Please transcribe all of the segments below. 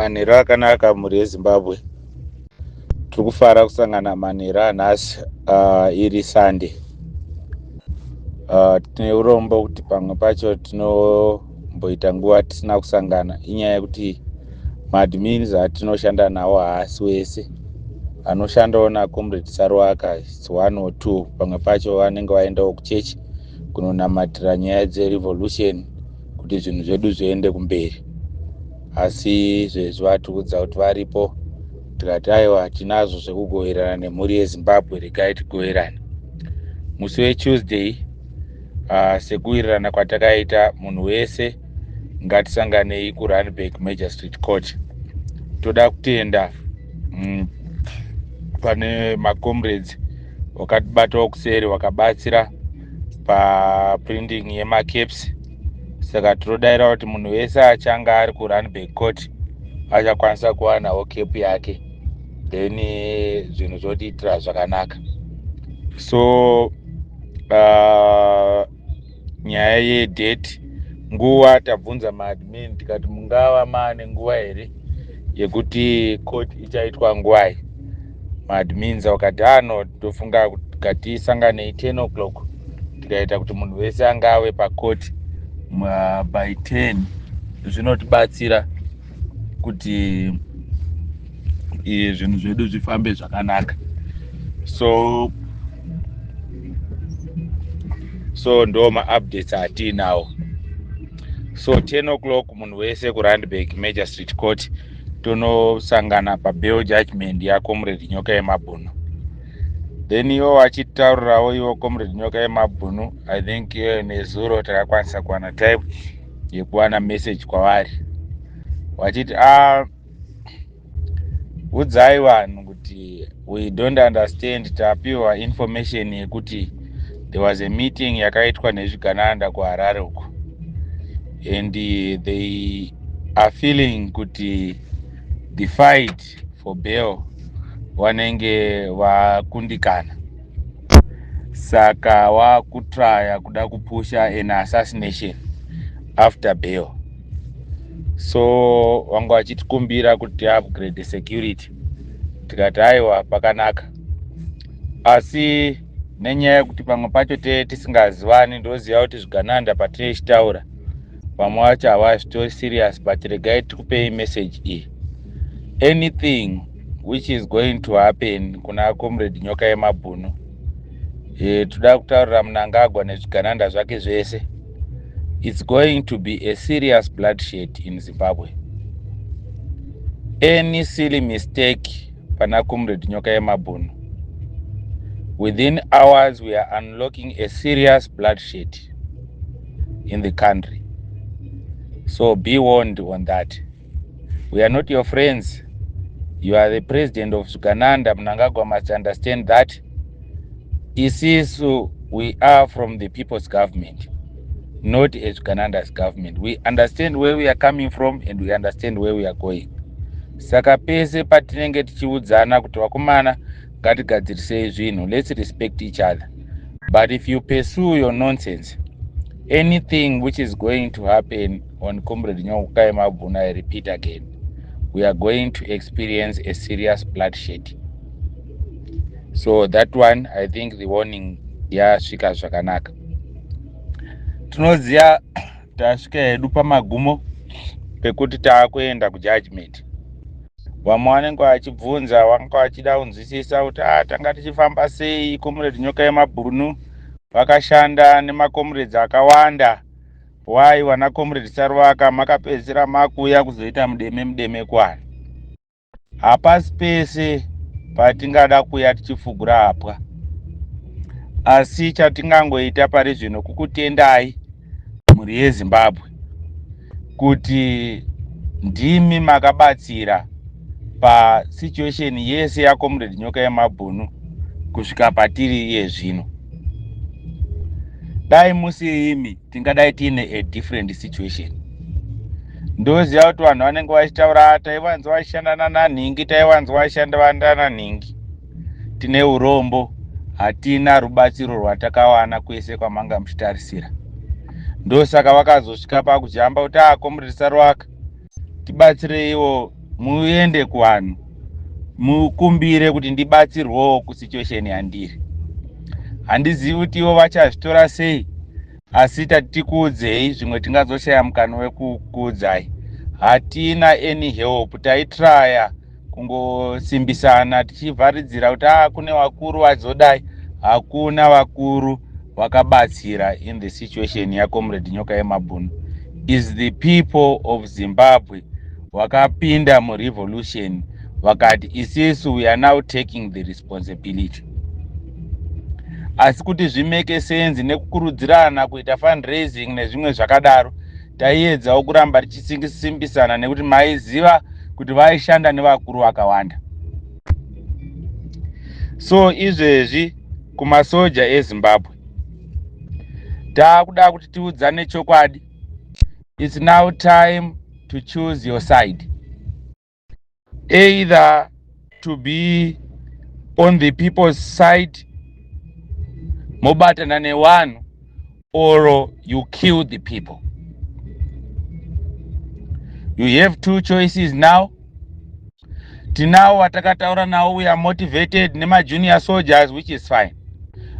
Manheru akanaka, mhuri yeZimbabwe. Tiri kufara kusangana manheru anhasi, iri Sunday. Tine urombo kuti pamwe pacho tinomboita nguva tisina kusangana. Inyaya yekuti maadmins atinoshanda nawo haasi wese anoshandawo naComrade Saruwaka. It's one or two. Pamwe pacho vanenge vaendawo kuchechi kunonamatira nyaya dzerevolution kuti zvinhu zvedu zviende kumberi. Asi izvezvi vatiudza kuti varipo, tikati aiwa, tinazvo zvekugoverana nemhuri yeZimbabwe, regai tigoverane. Musi weTuesday, sekuwirirana kwatakaita, munhu wese ngatisanganei kuRandburg Magistrate Court. Toda kutenda pane macomrades wakatibatawo kuseri, wakabatsira paprinting yemacaps. Saka tinodayira kuti munhu wese achange ari kuRandburg Court achakwanisa kuwanawo cap yake, then zvinhu zvotiitira zvakanaka. So nyaya yedate, nguva, tabvunza maadmin tikati mungava maane nguva here yekuti court ichaitwa nguvai? Maadmins vakati ano tofunga ngatisanganei 10 o'clock, tikaita kuti munhu wese anga ave pacourt by 10, zvinotibatsira kuti zvinhu zvedu zvifambe zvakanaka. So ndo maupdates atiinawo. So 10 o'clock, munhu wese kuRandburg Magistrate Court, tonosangana pabail judgment yaComrade Nyoka Yemabhunu. Then ivo vachitaurirawo ivo Comrade Nyoka Yemabhunu, I think nezuro takakwanisa kuwana time yekuwana message kwavari vachiti, "A, udzai vanhu kuti we don't understand. Tapiwa information yekuti there was a meeting yakaitwa nezvigananda kuHarare uko, and they are feeling kuti the fight for bail vanenge vakundikana, saka vakutraya kuda kupusha an assassination after bail. So vanga vachitikumbira kuti upgrade security." Tikati aiwa, pakanaka, asi nenyaya yekuti pamwe pacho tee tisingazivani, ndoziva kuti zvigananda patinechitaura vamwe vacho havazvitori serious, but regai tikupei message iyi. Anything which is going to happen kuna Comrade Nyoka Yemabhunu, toda kutaurira Mnangagwa nezvigananda zvake zvese, it's going to be a serious bloodshed in Zimbabwe. Any silly mistake pana Comrade Nyoka Yemabhunu, within hours we are unlocking a serious bloodshed in the country. So be warned on that. We are not your friends. You are the president of Zvigananda. Mnangagwa must understand that isisu, we are from the people's government, not a Zvigananda's government. We understand where we are coming from and we understand where we are going. Saka pese patinenge tichiudzana kuti vakomana, ngatigadzirisei zvinhu, let's respect each other. But if you pursue your nonsense, anything which is going to happen on Comrade Nyoka Yemabhunu, I repeat again, we are going to experience a serious bloodshed. So that one, I think the warning yasvika zvakanaka. Tinoziva tasvika hedu pamagumo pekuti taakuenda kujudgment. Vamwe vanenge vachibvunza, vanga vachida kunzwisisa kuti a tanga tichifamba sei. Comrade Nyoka Yemabhunu vakashanda nemacomrades akawanda. Wai vana Comrade Saruvaka makapedzisira makuuya kuzoita mudeme mudeme kwana? Hapasi pese patingada kuuya tichifugura hapwa, asi chatingangoita pari zvino kukutendai, mhuri yeZimbabwe, kuti ndimi makabatsira pasituation yese yaComrade Nyoka Yemabhunu kusvika patiri iye zvino. Dai musi imi, tingadai tiine a different situation. Ndoziva kuti vanhu vanenge vachitaura, "Taivanzwa vachishandana nanhingi, taivanzwa vachishanda nanhingi." Tine urombo, hatina rubatsiro rwatakawana kwese kwamanga muchitarisira. Ndosaka vakazosvika pakujamba kuti, "A, Comrade Sarwaka, tibatsireiwo." Muende kuvanhu, mukumbire kuti ndibatsirwewo kusituation yandiri. Handizivi kuti ivo vachazvitora sei, asi tati tikuudzei, zvimwe tingazoshaya mukana wekukuudzai. Hatina any help. Taitraya kungosimbisana tichivharidzira kuti a kune vakuru vazodai. Hakuna vakuru vakabatsira in the situation yaComrade Nyoka Yemabhunu. Is the people of Zimbabwe vakapinda murevolution, vakati isisu we are now taking the responsibility. Asi kuti zvimake sense nekukurudzirana kuita fundraising nezvimwe zvakadaro, taiedzawo kuramba tichisimbisana nekuti maiziva kuti vaishanda nevakuru vakawanda. So izvezvi kumasoja eZimbabwe taakuda kuti tiudzane chokwadi. It's now time to choose your side, either to be on the people's side, mobatana nevanhu, or you kill the people. You have two choices now. Tinawo vatakataura navo, we are motivated nemajunior soldiers, which is fine,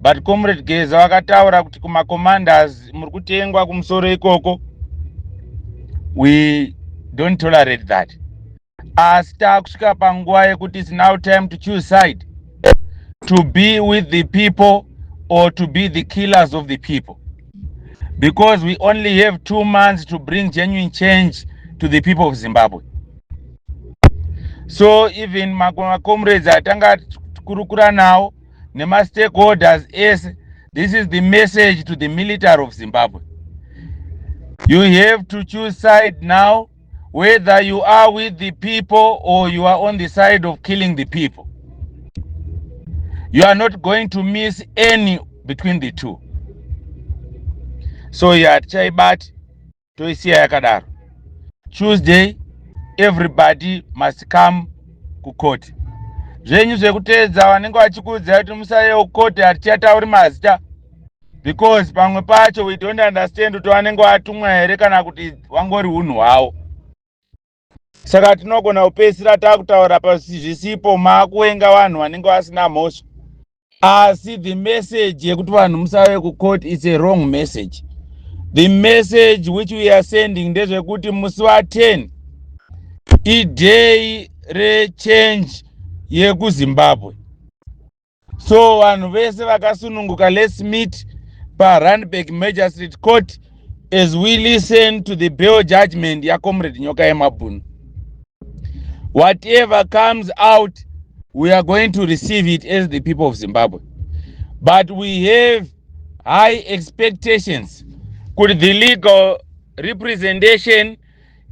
but Comrade Geza vakataura kuti kumacommanders muri kutengwa kumusoro ikoko. We don't tolerate that. Asi taakusvika panguva yekuti it's now time to choose side, to be with the people or to be the killers of the people, because we only have 2 months to bring genuine change to the people of Zimbabwe. So even macomrades atanga kurukura nawo nemastakeholders ese, this is the message to the military of Zimbabwe: you have to choose side now, whether you are with the people or you are on the side of killing the people. You are not going to miss any between the two. So hatichaibati, toisiya yakadaro. Tuesday everybody must come kucourt. Zvenyu zvekuteedza vanenge vachikuudzai kuti musaiye kucourt, hatichatauri mazita because pamwe pacho we don't understand kuti vanenge vatumwa here kana kuti wangori unhu hwavo. Saka tinogona kupedzisira taakutaura pazvisipo, maakuvenga vanhu vanenge vasina mhosva. Asi the message yekuti vanhu musave kucourt is a wrong message. The message which we are sending ndezvekuti musi wa10 iday rechange yekuZimbabwe. So vanhu vese vakasununguka, let's meet paRandburg Magistrate Court as we listen to the bail judgment yaComrade Nyoka Yemabhunu. Whatever comes out, we are going to receive it as the people of Zimbabwe, but we have high expectations kuti the legal representation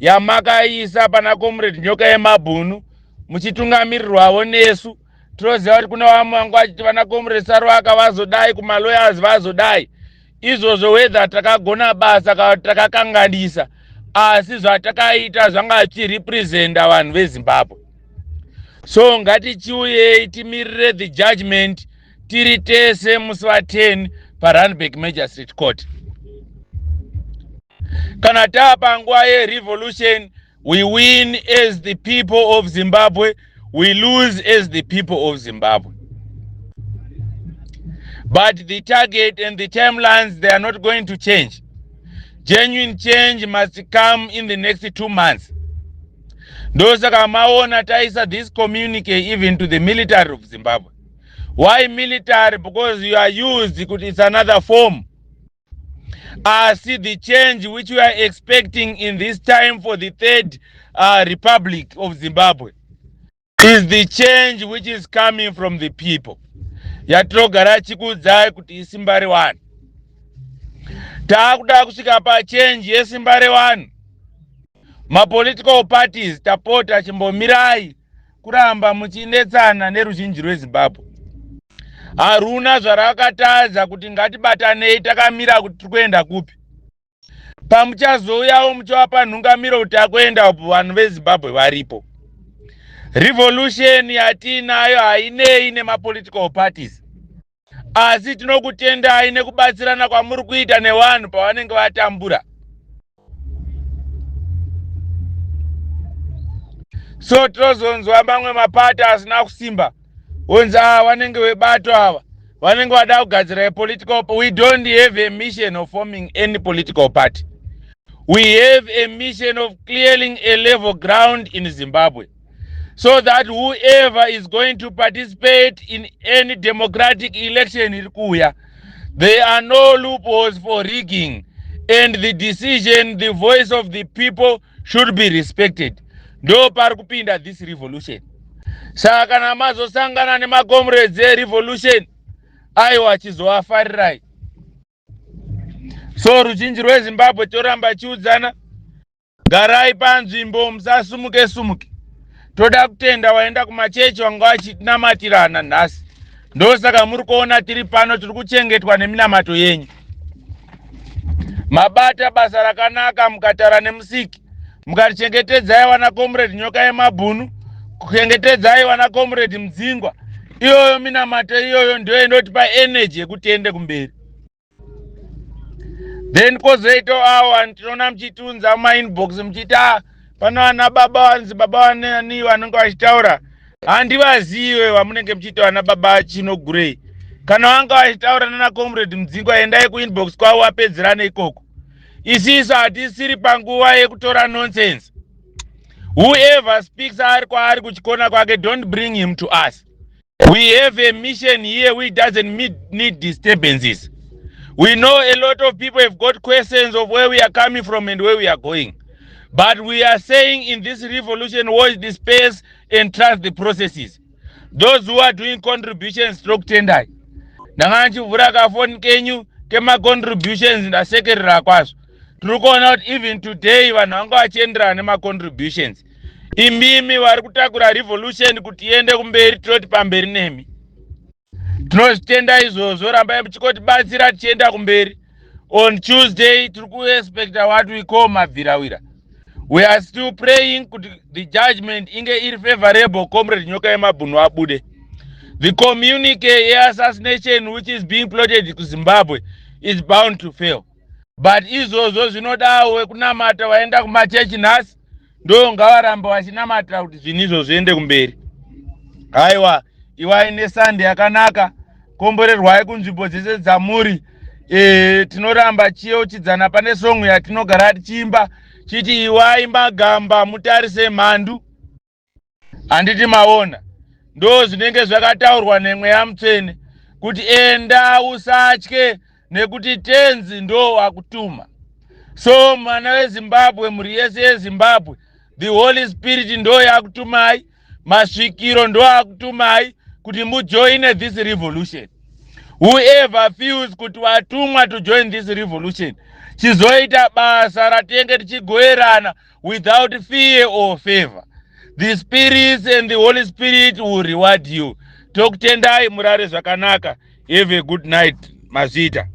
yamakaisa pana Comrade Nyoka Yemabhunu muchitungamirirwavo nesu. Tinoziva kuti kuna vamwe vanga vachiti vana Comrade Sarwaka vazodai, kumalawyers vazodai. Izvozvo, whether takagona basa kana kuti takakanganisa, asi zvatakaita zvanga zvichirepresenta vanhu veZimbabwe. So ngatichiuyei timirire the judgment tiri tese musi wa10 paRandburg Magistrate Court. Kana taapanguva yerevolution, we win as the people of Zimbabwe, we lose as the people of Zimbabwe, but the target and the timelines, they are not going to change. Genuine change must come in the next 2 months. Ndosaka maona taisa this communique even to the military of Zimbabwe. Why military? Because you are used kuti it's another form. Asi the change which we are expecting in this time for the Third Republic of Zimbabwe is the change which is coming from the people, yatinogara chikuudzai kuti isimba revanhu. Taakuda kusvika pachange yesimba revanhu. Mapolitical parties, tapota chimbomirai kuramba muchinetsana neruzhinji rweZimbabwe. Haruna zvarakatadza kuti ngatibatanei takamira kuti tiri kuenda kupi. Pamuchazouyawo muchavapa nhungamiro kuti akuenda upo, vanhu veZimbabwe varipo. Revolution yatiinayo hainei nemapolitical parties, asi tinokutendai nekubatsirana kwamuri kuita nevanhu pavanenge vatambura. So tinozonzwa mamwe mapati asina kusimba onzi ava vanenge vebato, ava vanenge vada kugadzira apolitical. We don't have a mission of forming any political party. We have a mission of clearing a level ground in Zimbabwe so that whoever is going to participate in any democratic election iri kuuya, there are no loopholes for rigging, and the decision, the voice of the people should be respected. Ndo pari kupinda this revolution. Saka kana mazosangana nemacomrades erevolution, aiwa, chizovafarirai. So ruzhinji rweZimbabwe, toramba chiudzana, garai panzvimbo, musasumuke sumuke. Toda kutenda waenda kumachechi vanga vachinamatirana nhasi. Ndosaka muri kuona tiri pano, tiri kuchengetwa neminamato yenyu. Mabata basa rakanaka mukataura nemusiki, mukatichengetedzai vana Comrade Nyoka Yemabhunu, kuchengetedzai vana Comrade Mudzingwa. Iyoyo minamato iyoyo ndiyo inotipa energy yekuti tiende kumberi. Then kwozoitawo avo tinoona muchitiunza mumainbox muchiti, "A, pano vana baba vanzi baba vanani vanenge vachitaura." Handivazive vamunenge muchiita vana baba Chinogurei. Kana vanga vachitaura nana Comrade Mudzingwa, endai kuinbox kwavo, vapedzerane ikoko. Isisu hatisiri panguva yekutora nonsense. Whoever speaks ari kwaari kuchikona kwake, don't bring him to us. We have a mission here which doesn't need disturbances. We know a lot of people have got questions of where we are coming from and where we are going, but we are saying in this revolution, watch the space and trust the processes. Those who are doing contributions, tokutendai. Ndanga ndichivhura kafoni kenyu kemacontributions, ndasekerera kwazvo. Tiri kuona kuti even today vanhu vanga vachienderana nemacontributions. Imimi vari kutakura revolution kuti iende kumberi, tinoti pamberi nemi. Tinozvitenda izvozvo, rambai muchikotibatsira tichienda kumberi. On Tuesday tiri kuexpecta what we call mabvirawira. We are still praying kuti the judgment inge iri favorable, Comrade Nyoka Yemabhunu abude. The communique yeassassination which is being plotted kuZimbabwe is bound to fail, but izvozvo zvinodawo wekunamata. Vaenda kumachechi nhasi, ndo ngavaramba vachinamatira kuti zvinhu izvo zviende kumberi. Haiwa, iwai neSunday yakanaka, komborerwai kunzvimbo dzese dzamuri. Tinoramba chiyeuchidzana pane song yatinogara tichiimba chiti, "Iwai magamba, mutarise mhandu." Handiti maona? Ndo zvinenge zvakataurwa nemweya mutsvene kuti enda, usatye, nekuti Tenzi ndo wakutuma. So mwana weZimbabwe, mhuri yese yeZimbabwe, the Holy Spirit ndo yakutumai, masvikiro ndo akutumai kuti mujoine this revolution. Whoever feels kuti watumwa to join this revolution, chizoita basa ratenge tichigoerana without fear or favor. The spirits and the Holy Spirit will reward you. Tokutendai, murare zvakanaka. Have a good night. Mazvita.